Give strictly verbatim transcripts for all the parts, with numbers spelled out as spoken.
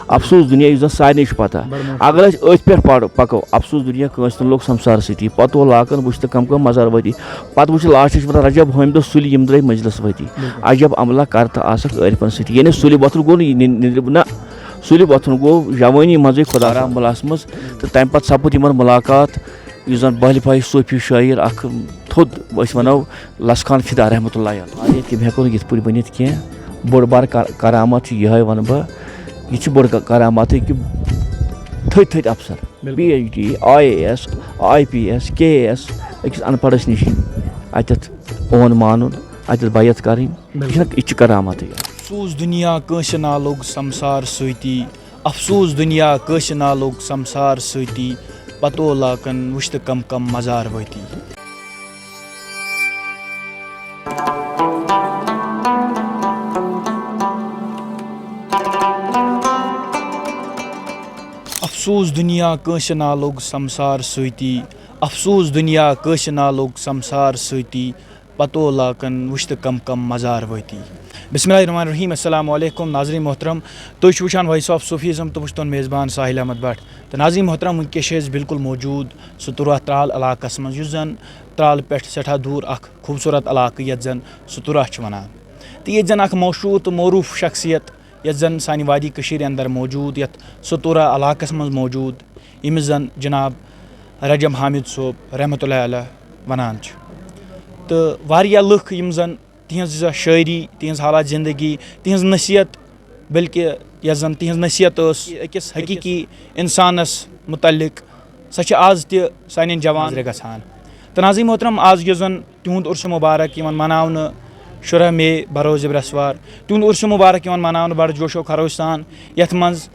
افسوس دُنیا، یُس زن سارنٕے چھُ پتہ۔ بڑٕ موٚٹ۔ اگر أسۍ أتھۍ پٮ۪ٹھ پڑ-، پکو، افسوس دُنیا، کٲنٛسہِ تہِ لوٚگ سمسار سۭتی، پتہٕ اوٚو لاکن وٕچھ تہٕ کم کم مزار وٲتی۔ پتہٕ وٕچھ لاسٹس چھِ ونان، رجب حٲمدس سُلۍ یِم درٛاے مجلس وٲتی۔ بِلکُل۔ عجب عملہ کر تہٕ آسکھ عٲرفن سۭتی۔ یعنی سُلہِ وۄتھُن گوٚو نہٕ یہِ نِندرِ، نہ، سُلہِ وۄتھُن گوٚو جوٲنی منٛزٕے خۄدا بارہمولاہس منٛز۔ تہٕ تمہِ پتہٕ سپُد یِمن مُلاقات، یُس زن بہلہِ پایہِ صوفی شٲعر اکھ تھوٚد، أسۍ ونو، لس خان فدا رحمتہ اللہ علیہ۔ آ، یہِ تِم ہٮ۪کو نہٕ یِتھ پٲٹھۍ ؤنِتھ کینٛہہ۔ بوٚڑ بار کر-، کرامت چھِ یِہوٚے وَنہٕ بہٕ، یہِ چھِ بٔڑ ک-، کرامتٕے کہِ تھٔدۍ تھٔدۍ افسر، بِلکُل۔ P H D, I A S, I P S, K A S, أکِس اَن پَڑھَس نِش یِن اَتٮ۪تھ اون مانُن، اَتٮ۪تھ بیعت کَرٕنۍ، یہِ چھِنہٕ، یہِ چھِ کرامتٕے۔ افسوس دُنیا کٲنٛسہِ نالوٚگ سمسار سۭتی، افسوس دُنیا کٲنٛسہِ نالوٚگ سمسار سۭتی، پتو لاکن وٕچھ تہٕ کم کم مزار وٲتی۔ افسوس دُنیا کٲنٛسہِ نالوٚگ سمسار سۭتی، افسوس دُنیا کٲنٛسہِ نالوٚگ سمسار سۭتی، پتو لاکن وٕچھ تہٕ کم کم مزار وٲتی۔ بسم اللہ الرحمن الرحیم، السلام علیکم ناظرین محترم، تُہۍ چھِو وٕچھان Voice of Sufism تہٕ بہٕ چھُس تُہُنٛد میزبان ساحل احمد بٹ۔ تہٕ ناظرین محترم، وٕنکیٚس چھِ أسۍ بالکل موجود ستورہ ترال علاقس منٛز، یُس زن ترال پٮ۪ٹھ سٮ۪ٹھاہ دوٗر اکھ خوٗبصوٗرت علاقہٕ یتھ زن ستورہ چھِ ونان، تہٕ ییٚتہِ زن اکھ مشہوٗر تہٕ معروٗف شخصیت یتھ زن سانہِ وادی کٔشیٖرِ اندر موجود، یتھ ستورہ علاقس منٛز موجود، ییٚمِس زن جناب رجب حامد صٲب رحمتہ اللہ علیہ ونان چھِ۔ تہٕ واریاہ لُکھ یِم زن تِہنٛز یۄس شٲعری، تِہنٛز حالات زندگی، تِہنٛز نصیحت، بلکہ یۄس زن تِہنٛز نصیحت ٲس أکِس حقیقی انسانس متعلق، سۄ چھِ آز تہِ سانٮ۪ن جوان نظرِ گژھان۔ تہٕ ناظرین محترم، آز یُس زن تِہُنٛد عرس مبارک یِوان مناونہٕ، شُراہ مے بروز برٛٮ۪سوار، تِہُنٛد عرس مبارک یِوان مناونہٕ بڑٕ جوش و خروش سان، یتھ منٛز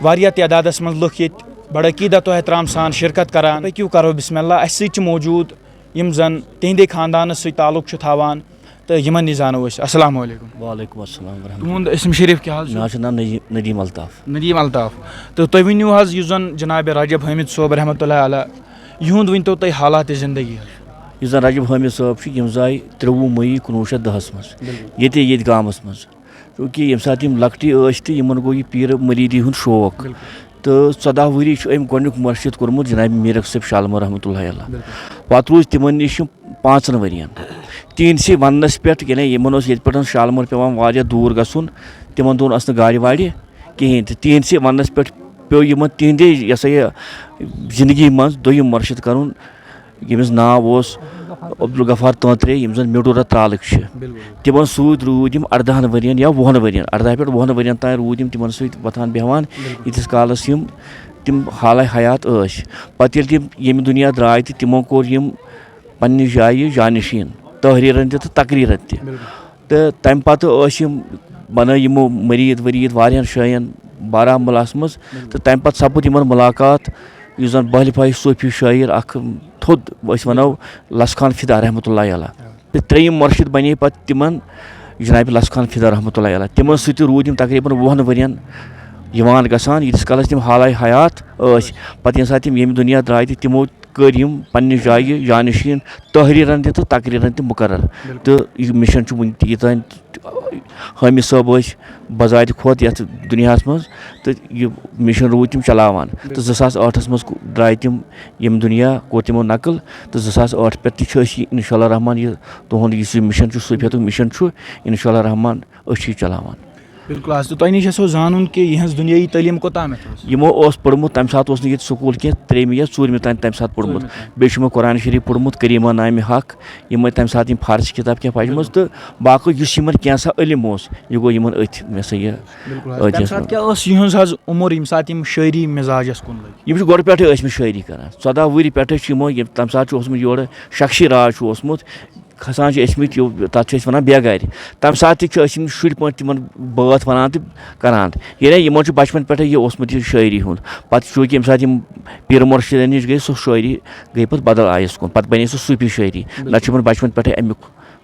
واریاہ تعدادس منٛز لُکھ ییٚتہِ بڑٕ عقیدت و احترام سان شرکت کران۔ پٔکِو کرو بسم اللہ، اسہِ سۭتۍ چھِ موجود یِم زن تِہنٛدے خاندانس سۭتۍ تعلق چھُ تھاوان، تہٕ یِمن نِش زانو أسۍ۔ السلام علیکم۔ وعلیکم السلام ورحمۃ اللہ۔ تُہُنٛد اسم شریف کیٛاہ حظ چھُ؟ مےٚ حظ چھُ ناو ندی-، ندیم الطاف۔ ندیم الطاف۔ تہٕ تُہۍ ؤنِو حظ، یُس زن جناب رجب حٲمد صٲب رحمتہ اللہ علیہ، یِہُنٛد ؤنۍتو تُہۍ حالات زندگی حظ۔ یُس زن رجب حٲمد صٲب چھُ، یِم زاے ترٛوُہ مئی کُنوُہ شیٚتھ دَہَس منٛز، بِلکُل۔ ییٚتے، ییٚتہِ گامس منٛز۔ چوٗنٛکہِ ییٚمہِ ساتہٕ یِم لۄکٹی ٲسۍ تہٕ یِمن گوٚو یہِ پیٖرٕ مُریٖدی ہُنٛد شوق۔ بِلکُل۔ تہٕ ژۄداہ ؤری چھُ أمۍ گۄڈٕنیُک مُرشِد کوٚرمُت جناب میٖر یوسف شالمور رحمتہ اللہ علیہ۔ بِلکُل۔ پتہٕ روٗزۍ تِمن نِش یِم پانٛژن ؤرین۔ تِہنٛدسٕے وننس پٮ۪ٹھ، یعنی یِمن اوس ییٚتہِ پٮ۪ٹھ شالمور پٮ۪وان واریاہ دوٗر گژھُن، تِمن دۄہن ٲس نہٕ گاڑِ واڑِ کِہینۍ تہِ۔ تِہنٛدسٕے وننس پٮ۪ٹھ پیوٚو یِمن تِہنٛدے، یہِ ہسا یہِ، زندگی منٛز دوٚیِم مُرشِد کرُن، ییٚمِس ناو اوس عبدالغفار تٲنترے، یِم زن میڈورہ ترالٕکۍ چھِ۔ بِلکُل۔ تِمن سۭتۍ روٗدۍ یِم اردہن ؤرین یا وُہن ؤرین، ارداہ پٮ۪ٹھ وُہن ؤرین تام روٗدۍ یِم تِمن سۭتۍ وۄتھان بیٚہوان، بِلکُل۔ ییٖتِس کالس یِم تِم حالے حیات ٲسۍ۔ پتہٕ ییٚلہِ تِم ییٚمہِ دُنیا درٛاے تہٕ تِمو کوٚر یِم پننہِ جایہِ جانشین تحریرن تہِ تہٕ تقریرن تہِ۔ بِلکُل۔ تہٕ تَمہِ پَتہٕ ٲسۍ یِم بَنٲے یِمو مٔریٖد ؤریٖد واریاہَن جایَن بارہمولاہَس منٛز۔ بِلکُل۔ تہٕ تَمہِ پَتہٕ سَپُد یِمَن مُلاقات، یُس زَن بہلہِ پھاے صوفی شٲعر اَکھ تھوٚد، أسۍ وَنو، بِلکُل۔ لَس خان فِدا رحمتہ اللہ علیہ۔ آ۔ تہٕ ترٛیٚیِم مُرشِد بَنے پَتہٕ تِمَن جِنابِ لَس خان فِدا رحمتہ اللہ علیہ۔ تِمَن سۭتۍ تہِ روٗدۍ یِم تقریٖباً وُہَن ؤرِیَن یِوان گژھان، ییٖتِس کالَس تِم حالے حیات ٲسۍ۔ پَتہٕ ییٚمہِ ساتہٕ تِم ییٚمہِ دُنیا درٛاے تہٕ تِمو کٔرۍ یِم پننہِ جایہِ جانشین تحریرن تہِ تہٕ تقریرن تہِ مقرر۔ بِلکُل۔ تہٕ یہِ مِشن چھُ وُنہِ تہِ یوٚتام حٲمد صٲب ٲسۍ بذاتِ خۄد یتھ دُنیاہس منٛز، تہٕ یہِ مِشن روٗدۍ تِم چلاوان۔ بِلکُل۔ تہٕ زٕ ساس ٲٹھس منٛز درٛاے تِم ییٚمہِ دُنیا، کوٚر تِمو نقل۔ تہٕ زٕ ساس ٲٹھ پٮ۪ٹھ تہِ چھِ أسۍ یہِ، انشاء اللہ رحمان، یہِ تُہُنٛد یُس یہِ مِشن چھُ، صوفیتُک مِشن چھُ، انشاء اللہ رحمان، أسۍ چھِ یہِ چلاوان۔ بِلکُل حظ، تہٕ تۄہہِ نِش یَژھو زانُن کہِ یِہٕنٛز دُنیٲیی تعلیٖم کوٚتامَتھ ٲس؟ یِمو اوس پوٚرمُت، تَمہِ ساتہٕ اوس نہٕ ییٚتہِ سکوٗل کینٛہہ، ترٛیٚیِمہِ یا ژوٗرمہِ تام تَمہِ ساتہٕ پوٚرمُت۔ ژوٗرمہِ تام۔ بیٚیہِ چھُ یِمو قرآن شریٖف پوٚرمُت، کریٖما نامِ حق، یِمَے تَمہِ ساتہٕ یِم فارسی کِتاب کینٛہہ پَجمٕژ، بِلکُل۔ تہٕ باقٕے یُس یِمَن کینٛژھا علم اوس، یہِ گوٚو یِمَن أتھۍ، مےٚ سا یہِ، بِلکُل حظ۔ أتھۍ تَمہِ یَس ساتہٕ منٛز۔ کیٛاہ ٲس یِہٕنٛز حظ عُمر ییٚمہِ ساتہٕ یِم شٲعری مِزاجَس کُن لٔگۍ؟ یِم چھِ گۄڈٕ پٮ۪ٹھٕے ٲسۍمٕتۍ شٲعری کَران، ژۄداہ وُہری پٮ۪ٹھَے چھِ یِمو، یِم، تَمہِ ساتہٕ چھُ اوسمُت یورٕ شخصی راج چھُ اوسمُت، کھسان چھِ ٲسمٕتۍ یہِ، تَتھ چھِ أسۍ وَنان بیگارِ۔ تَمہِ ساتہٕ تہِ چھِ أسۍ یِم شُرۍ پٲٹھۍ تِمَن بٲتھ وَنان تہٕ کَران۔ یعنی یِمَن چھُ بَچپَن پٮ۪ٹھَے یہِ اوسمُت یہِ شٲعری ہُنٛد۔ پَتہٕ چوٗنٛکہِ ییٚمہِ ساتہٕ یِم پیٖرٕ مُرشِدَن نِش گٔے، سۄ شٲعری گٔے پَتہٕ بدل آیَس کُن۔ پَتہٕ بَنے سۄ صوٗفی شٲعری۔ نَتہٕ چھِ یِمَن بَچپَن پٮ۪ٹھَے اَمیُک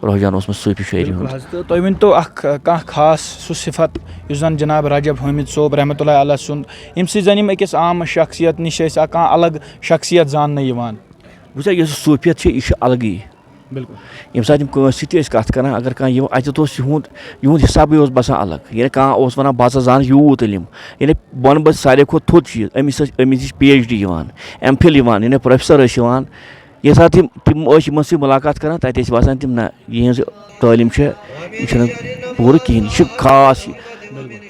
رُجحان اوسمُت صوٗفی شٲعری بِلکُل ہُنٛد۔ حظ۔ تہٕ تُہۍ ؤنۍتو اَکھ، کانٛہہ خاص سُہ صِفت یُس زَن جِناب رجب حٲمِد صٲب رحمتہ اللہ علیہ سُنٛد، ییٚمہِ سۭتۍ زَن یِم أکِس عام شخصیت نِش ٲسۍ اَکھ کانٛہہ الگ شخصیت زاننہٕ یِوان؟ وٕچھ سا، یۄس صوٗفیت چھِ، یہِ چھِ الگٕے۔ بِلکُل۔ ییٚمہِ ساتہٕ یِم کٲنٛسہِ سۭتۍ تہِ ٲسۍ کَتھ کَران، اگر کانٛہہ یِوان، اَتٮ۪تھ اوس یِہُنٛد یِہُنٛد حِسابٕے اوس باسان الگ۔ یعنی کانٛہہ اوس وَنان، "بہٕ ہسا زانہٕ یوٗت علم"، یعنی بۄنہٕ بَس ساروی کھۄتہٕ تھوٚد چیٖز، أمِس ٲسۍ أمِس نِش پی ایچ ڈی یِوان، ایم فِل یِوان، یعنی پروفیسر ٲسۍ یِوان۔ ییٚمہِ ساتہٕ تِم تِم ٲسۍ یِمن سۭتۍ مُلاقات کران، تَتہِ ٲسۍ باسان تِم، نہ، یِہٕنٛز تعلیٖم چھےٚ، یہِ چھَنہٕ پوٗرٕ کِہیٖنۍ، یہِ چھِ خاص۔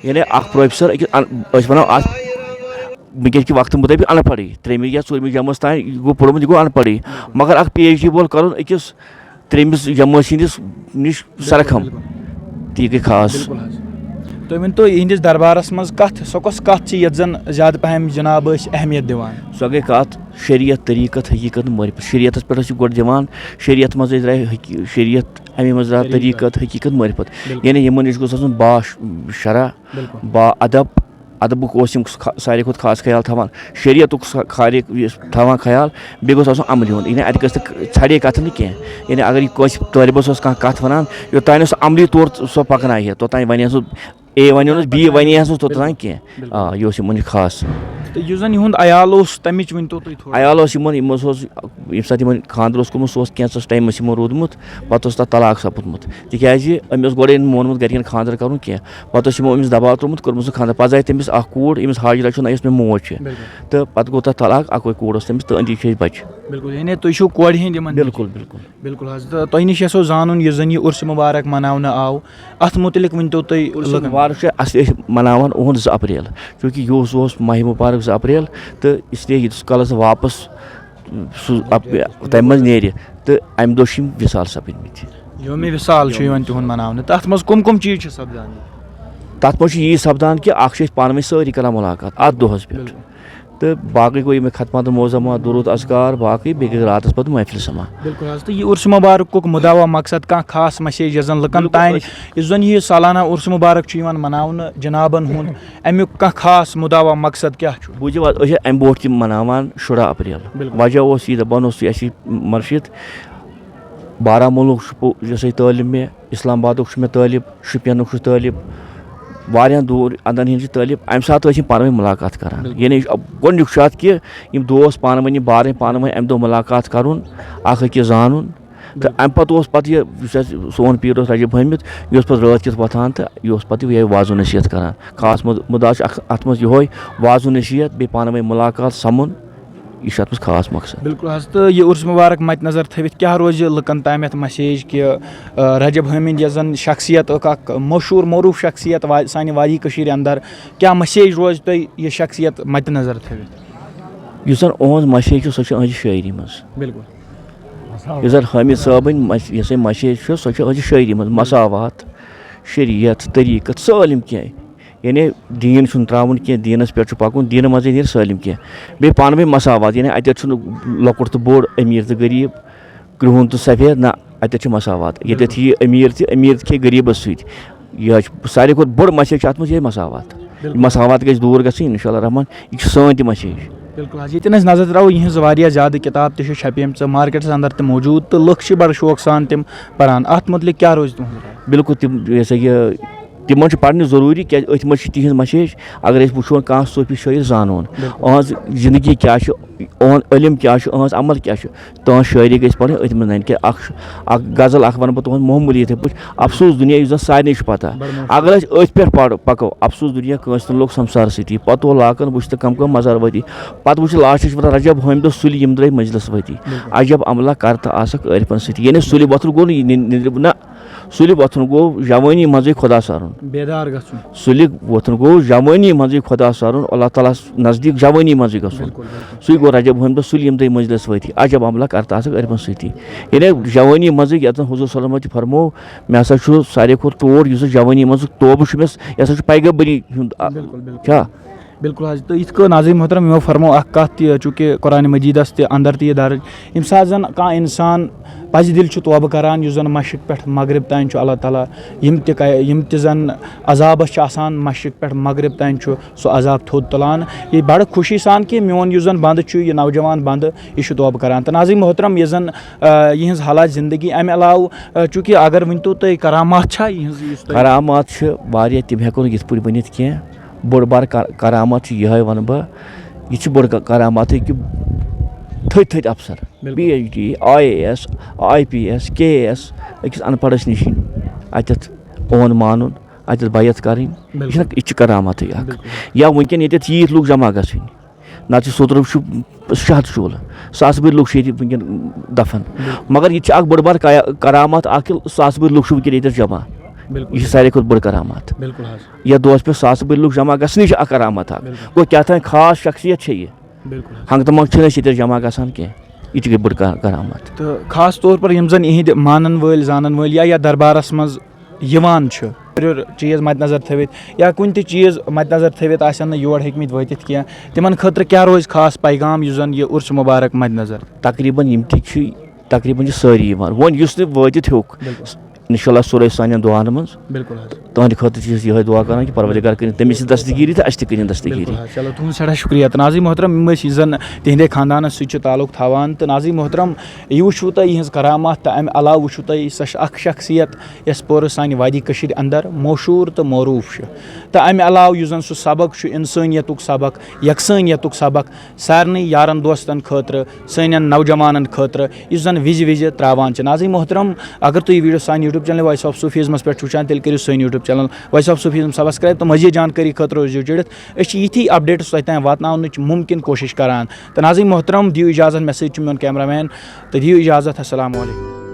یعنی اکھ پروفیسر أکِس ان- أسۍ وَنو اَتھ وٕنکیٚن کہِ وقتہٕ مُطٲبِق اَن پَڑٕے، ترٛیٚیمہِ یا ژوٗرمہِ جمٲژ تام یہِ گوٚو پوٚرمُت، یہِ گوٚو اَن پَڑٕے۔ مگر اکھ پی ایچ ڈی وول کَرُن أکِس ترٛیٚیمِس جمٲژ ہِنٛدِس نِش سرکھم، تہِ گٔے خاص۔ بِلکُل حظ۔ تُہۍ ؤنۍ تو، یِہنٛدِس دربارس منٛز کتھ، سۄ کۄس کتھ چھِ یتھ زن زیادٕ پہم جناب ٲسۍ اہمیت دِوان؟ سۄ گٔے کتھ، شریعت، طریٖقت، حقیٖقت، معرفت۔ شریعتس پٮ۪ٹھ ٲسۍ یہِ گۄڈٕ دِوان، شریعت منٛز ٲسۍ درٛاے حقی-، شریعت، اَمے منٛز درٛاو طریٖقت۔ طریٖقت، حقیٖقت، معرفت۔ بِلکُل۔ یعنی یِمن نِش گوٚژھ آسُن با شرع، بِلکُل۔ با ادب۔ ادبُک اوس یِم خا-، ساروی کھۄتہٕ خاص خیال تھاوان، شریعتُک سا-، خالق یُس تھاوان خیال، بیٚیہِ گوٚژھ آسُن عملی ہُنٛد۔ یعنی اَتہِ گژھِ نہٕ ک-، ژھرے کتھٕ نہٕ کینٛہہ۔ یعنی اگر یہِ کٲنٛسہِ طٲلبس اوس کانٛہہ کتھ ونان، یوٚتام نہٕ سُہ عملی طور سُہ پکنایہِ ہا، توٚتام ونہِ ہا سُہ اے ونیو نہٕ، بی ونی ہس نہٕ توٚتام کینٛہہ۔ آ، یہِ اوس یِمن یہِ خاص۔ تہٕ یُس زن یِہُنٛد عیال اوس، تمِچ ؤنۍ تو تُہۍ تھوڑا۔ عیال اوس یِمن، یِمن سُہ اوس، ییٚمہِ ساتہٕ یِمن خانٛدر اوس کوٚرمُت، سُہ اوس کینٛژس ٹایمس یِمن روٗدمُت، پتہٕ اوس تتھ طلاق سپُدمُت، تِکیازِ أمۍ اوس گۄڈے نہٕ مونمُت گرِکٮ۪ن خانٛدر کرُن کینٛہہ۔ پتہٕ اوس یِمو أمِس دباو ترٛوومُت، کوٚرمُت سُہ خانٛدر۔ پتہٕ زاے تٔمِس اکھ کوٗر، أمِس حاجرہ چھُ نہٕ، یۄس مےٚ موج چھِ۔ بِلکُل۔ تہٕ پتہٕ گوٚو تتھ طلاق، اکوے کوٗر ٲس تٔمِس تہٕ أنٛدۍ چھِ أسۍ بچہِ۔ بِلکُل، یعنی تُہۍ چھِو کورِ ہٕنٛدۍ یِمن نِش؟ بِلکُل، بِلکُل۔ بِلکُل حظ، تہٕ تۄہہِ نِش یژھو زانُن، یُس زن یہِ عرس مبارک مناونہٕ آو، اتھ مُتعلق ؤنۍ تو تُہۍ عرس لُکن۔ مبارک چھُ اصلی أسۍ مناوان اُہُنٛد زٕ اپریل، چوٗنٛکہِ یُہُس اوس ماہِ مبارک زٕ اپریل، تہٕ اس لیے ییٖتِس کالس واپس سُہ اپ-، تمہِ منٛز نیرِ، تہٕ امہِ دۄہ چھِ یِم وصال سپٕدمٕتۍ۔ یومِ وصال چھُ یِوان تِہُنٛد مناونہٕ، تہٕ اتھ منٛز کم کم چیٖز چھِ سپدان؟ تتھ منٛز چھُ یی سپدان کہِ اکھ چھِ أسۍ پانہٕ ؤنۍ سٲری کران مُلاقات اتھ دۄہس پٮ۪ٹھ۔ بِلکُل۔ تہٕ باقٕے گوٚو یِمے ختمات معظمات، درود اذکار، باقٕے بیٚیہِ گٔے راتس پتہٕ محفل سما۔ بِلکُل حظ، تہٕ یہِ عرس مبارکُک مُدعا مقصد، کانٛہہ خاص message یۄس زن لُکن بِلکُل، تام، أسۍ یُس زن یہِ سالانہ عرس مبارک چھُ یِوان مناونہٕ جنابن ہُنٛد، امیُک کانٛہہ خاص مُدعا مقصد کیٛاہ چھُ؟ بوٗزِو حظ، أسۍ چھِ امہِ برونٛٹھ تہِ مناوان شُراہ اپریل۔ بِلکُل۔ وجہ اوس یہِ، دپان اوس یہِ اَسہِ مرشد، بارہمولہُک چھُ پو-، یہِ ہسا یہِ طٲلب مےٚ، اسلام آبادُک چھُ مےٚ طٲلب، شُپینُک چھُ طٲلب، واریاہن دوٗر اندن ہٕنٛدۍ چھِ طٲلب۔ امہِ ساتہٕ ٲسۍ یِم پانہٕ ؤنۍ مُلاقات کران۔ بِلکُل۔ یعنی گۄڈٕنیُک چھُ اتھ کہِ یِم دوس پانہٕ ؤنۍ، یِم بارٕنۍ پانہٕ ؤنۍ امہِ دۄہ مُلاقات کرُن، اکھ أکِس زانُن۔ تہٕ امہِ پتہٕ اوس پتہٕ یہِ، یُس اسہِ سون پیٖر اوس رجب حٲمد، یہِ اوس پتہٕ رٲتھ کِتھ وۄتھان تہٕ یہِ اوس پتہٕ یِہوٚے وعظ و نصیحت کران۔ خاص مُد-، مُدعا چھُ اکھ اتھ منٛز یِہوٚے، وعظ و نصیحت، بیٚیہِ پانہٕ ؤنۍ مُلاقات سمُن۔ یہِ چھُ اَتھ منٛز خاص مقصد۔ بِلکُل حظ، تہٕ یہِ عرس مبارک مدِ نظر تھٲوِتھ کیٛاہ روزِ لُکن تام یَتھ message کہِ، آ، رجب حٲمد یۄس زن شخصیت ٲس، اکھ مشہوٗر معروٗف شخصیت وا-، سانہِ وادی کٔشیٖرِ اندر، کیٛاہ message روزِ تۄہہِ یہِ شخصیت مدِ نظر تھٲوِتھ؟ یُس زن اُہٕنٛز message چھِ، سۄ چھِ أہٕنٛزِ شٲعری منٛز۔ بِلکُل۔ یُس زن حٲمد صٲبٕنۍ مس-، یۄس یہِ message چھِ، سۄ چھِ أہٕنٛزِ شٲعری منٛز۔ مساوات، شریعت، طریٖقت، سٲلِم کینٛہہ۔ یعنی دیٖن چھُنہٕ ترٛاوُن کینٛہہ، دیٖنَس پٮ۪ٹھ چھُ پَکُن، دیٖنہٕ منٛزٕے نیرِ سٲلِم کینٛہہ۔ بیٚیہِ پانہٕ ؤنۍ مساوات، یعنی اَتٮ۪تھ چھُنہٕ لۄکُٹ تہٕ بوٚڑ، أمیٖر تہٕ غریٖب، کرٛہُن تہٕ سفید، نہ، اَتٮ۪تھ چھِ مساوات۔ ییٚتٮ۪تھ یہِ أمیٖر تہِ، أمیٖر تہِ کھیٚیہِ غریٖبَس سۭتۍ۔ یہِ حظ چھِ ساروی کھۄتہٕ بوٚڑ message چھِ اَتھ منٛز یِہوٚے مساوات۔ بِلکُل۔ مساوات گژھِ دوٗر گژھٕنۍ، اِنشاء اللہ الرحمن۔ یہِ چھِ سٲنۍ تہِ message۔ بِلکُل حظ، ییٚتٮ۪ن أسۍ نظر ترٛاوو، یِہٕنٛز واریاہ زیادٕ کِتاب تہِ چھِ چھپیمژٕ، مارکیٹَس اندر تہِ موٗجوٗد، تہٕ لُکھ چھِ بڑٕ شوق سان تِم پران۔ اَتھ مُتعلِق کیٛاہ روزِ تُہُنٛد راے؟ بِلکُل، تِم، یہِ ہسا یہِ، تِمن چھُ پرنہِ ضروٗری، کیازِ أتھۍ منٛز چھِ تِہنٛز message۔ اگر أسۍ وٕچھون کانٛہہ صوٗفی شٲعر زانون، بِلکُل۔ أہنٛز زندگی کیٛاہ چھِ، أہنٛد علم کیٛاہ چھُ، أہنٛز عمل کیٛاہ چھُ، تہنٛز شٲعری گژھِ پرٕنۍ أتھۍ منٛز۔ نَنہِ کہِ اکھ، اکھ غزل اکھ ونہٕ بہٕ تُہنٛد معموٗلی یِتھے پٲٹھۍ، افسوس دُنیا یُس زن سارنٕے چھُ پتہ۔ بڑٕ معموٗلی۔ اگر أسۍ أتھۍ پٮ۪ٹھ پڑ-، پکو، افسوس دُنیا کٲنٛسہِ تہِ لوٚگ سمسار سۭتی، پتہٕ تُل لاکن وٕچھ تہٕ کم کم مزار وٲتی، پتہٕ وٕچھ لاسٹس چھِ ونان رجب حٲمدس سُلہِ یِم درٛاے مجلس وٲتی۔ بِلکُل۔ عجب عملہ کر تہٕ آسکھ عٲرفن سۭتی۔ یعنی سُلہِ وۄتھُن گوٚو نہٕ یہِ نِ-، نِندرِ نہ، سُلہِ وۄتھُن گوٚو جوٲنی منٛزٕے خۄدا سَرُن۔ بیدار گژھُن۔ سُلہِ وۄتھُن گوٚو جوٲنی منٛزٕے خۄدا سَرُن، اللہ تعالیٰ ہَس نزدیٖک جوٲنی منٛزٕے گژھُن۔ بِلکُل، بِلکُل۔ سُے گوٚو رجب حٲمدَس سُلہِ یِم دٔے مٔجلِس وٲتی، عجب عملہ کر تہٕ آسکھ عٲرفَن سۭتی۔ یعنی جوٲنی منٛزٕے یَتھ زَن حضوٗر صلی اللہ علیہ وسلم تہِ فرموو، مےٚ ہسا چھُ ساروی کھۄتہٕ ٹوٹھ یُس زَن جوٲنی منٛزُک توبہٕ چھُ مےٚ س-، یہِ ہسا چھُ پیغمبری ہُنٛد، آ، بِلکُل، بِلکُل۔ کیٛاہ؟ بِلکُل حظ، تہٕ یِتھ کٔنۍ ناظریٖن محترم یِمو فرموو اکھ کتھ تہِ، چوٗنٛکہِ قرآن مجیدس تہِ اندر تہِ یہِ درج، ییٚمہِ ساتہٕ زن کانٛہہ انسان پزِ دِل چھُ توبہٕ کران، یُس زن مشرق پٮ۪ٹھ مغرب تام چھُ اللہ تعالیٰ، یِم تہِ کا-، یِم تہِ زن عذابس چھِ آسان مشرق پٮ۪ٹھ مغرب تام چھُ سُہ عذاب تھوٚد تُلان۔ یہِ بڑٕ خوشی سان کہِ میون یُس زن بندٕ چھُ، یہِ نوجوان بندٕ، یہِ چھُ توبہٕ کران۔ تہٕ ناظریٖن محترم، یہِ زن، آ، یِہنٛز حالات زندگی، امہِ علاوٕ، آ، چوٗنٛکہِ اگر ؤنۍ تو تُہۍ کرامات چھا یِہنٛز، یُس تۄہہِ کرامات چھِ واریاہ، تِم ہٮ۪کو نہٕ یِتھ پٲٹھۍ ؤنِتھ کینٛہہ۔ بٔڑ بار کر-، کرامت چھِ یِہوٚے وَنہٕ بہٕ، یہِ چھِ بٔڑ ک-، کرامتٕے کہِ تھٔدۍ تھٔدۍ افسر، بِلکُل۔ P H D, I A S, I P S, K A S, أکِس اَن پَڑھَس نِش یِن، اَتٮ۪تھ اوٚہَن مانُن، اَتٮ۪تھ بیعت کَرٕنۍ۔ یہِ چھُنہ، بِلکُل۔ یہِ تہِ چھِ کرامتٕے اَکھ۔ بِلکُل۔ یا وٕنکٮ۪ن ییٚتٮ۪تھ ییٖتۍ لُکھ جمع گژھٕنۍ، نَتہٕ چھِ سوترُک چھُ شہد شولہٕ، ساسہٕ بٔدۍ لُکھ چھِ ییٚتہِ وٕنکٮ۪ن دفن۔ بِلکُل۔ مگر یہِ تہِ چھِ اَکھ بٔڑ بار کیا-، کرامت اَکھ کہِ ساسہٕ بٔدۍ لُکھ چھِ وٕنکٮ۪ن ییٚتٮ۪تھ جمع۔ بِلکُل۔ یہِ چھِ ساروی کھۄتہٕ بٔڑ کرامت۔ بِلکُل حظ۔ یَتھ دۄہَس پٮ۪ٹھ ساسہٕ بٔدۍ لُکھ جمع گژھنٕے چھِ اَکھ کرامت اَکھ۔ بِلکُل۔ گوٚو کیٛاہ تام خاص شخصیت چھےٚ یہِ۔ بِلکُل حظ۔ ہنٛگہٕ تہٕ منٛگہٕ چھِنہٕ أسۍ ییٚتٮ۪تھ جمع گژھان کینٛہہ۔ یہِ تہِ گٔے بٔڑ کا-، کرامت۔ تہٕ خاص طور پر یِم زَن یِہِنٛدۍ مانَن وٲلۍ زانَن وٲلۍ یا یَتھ دربارَس منٛز یِوان چھِ، چیٖز مَدِ نظر تھٲوِتھ یا کُنہِ تہِ چیٖز مَدِ نظر تھٲوِتھ آسن نہٕ یور ہیٚکمٕتۍ وٲتِتھ کینٛہہ، تِمَن خٲطرٕ کیٛاہ روزِ خاص پیغام یُس زَن یہِ عرس مبارک مَدِ نظر؟ تقریٖباً یِم تہِ چھِ، تقریٖباً چھِ سٲری یِوان۔ وۄنۍ یُس نہٕ وٲتِتھ ہیوٚک، بِلکُل۔ اِنشاء اللہ سُہ روزِ سانٮ۪ن دُعاہَن منٛز۔ بِلکُل حظ۔ تُہنٛدِ خٲطرٕ چھِ أسۍ یِہوٚے دُعا کران کہِ پروردگار کٔرِنۍ تٔمِس تہِ دستگیٖری تہٕ اَسہِ تہِ کٔرِنۍ دستگیٖری۔ بِلکُل حظ۔ چلو، تُہُنٛد سٮ۪ٹھاہ شُکریہ۔ تہٕ ناظرین محترم، یِم ٲسۍ یُس زَن تِہِنٛدے خاندانَس سۭتۍ چھُ تعلق تھاوان۔ تہٕ ناظرین محترم، یہِ وٕچھِو تۄہہِ یِہٕنٛز کرامات، تہٕ اَمہِ علاوٕ وٕچھِو تۄہہِ سۄ چھِ اَکھ شخصیت یۄس پوٗرٕ سانہِ وادی کٔشیٖرِ اَندَر مشہوٗر تہٕ معروٗف چھِ۔ تہٕ اَمہِ علاوٕ یُس زَن سُہ سبق چھُ، اِنسٲنیتُک سبق، یکسٲنیتُک سبق، سارنٕے یارَن دوستَن خٲطرٕ، سانٮ۪ن نوجوانَن خٲطرٕ، یُس زَن وِزِ وِزِ ترٛاوان چھِ۔ ناظرین محترم، اگر تُہۍ یہِ video سانہِ YouTube channel Voice of Sufism پٮ۪ٹھ چھِ وٕچھان، تیٚلہِ کٔرِو سٲنۍ YouTube channel Voice of Sufism subscribe تہٕ مزید جانکٲری خٲطرٕ روٗزِو جُڑِتھ۔ أسۍ چھِ یِتھی updates تۄہہِ تام واتناونٕچ مُمکِن کوٗشِش کران۔ تہٕ ناظرین محترم، دِیِو اِجازت، مےٚ سۭتۍ چھُ میون cameraman، تہٕ دِیِو اِجازت۔ السلام علیکم۔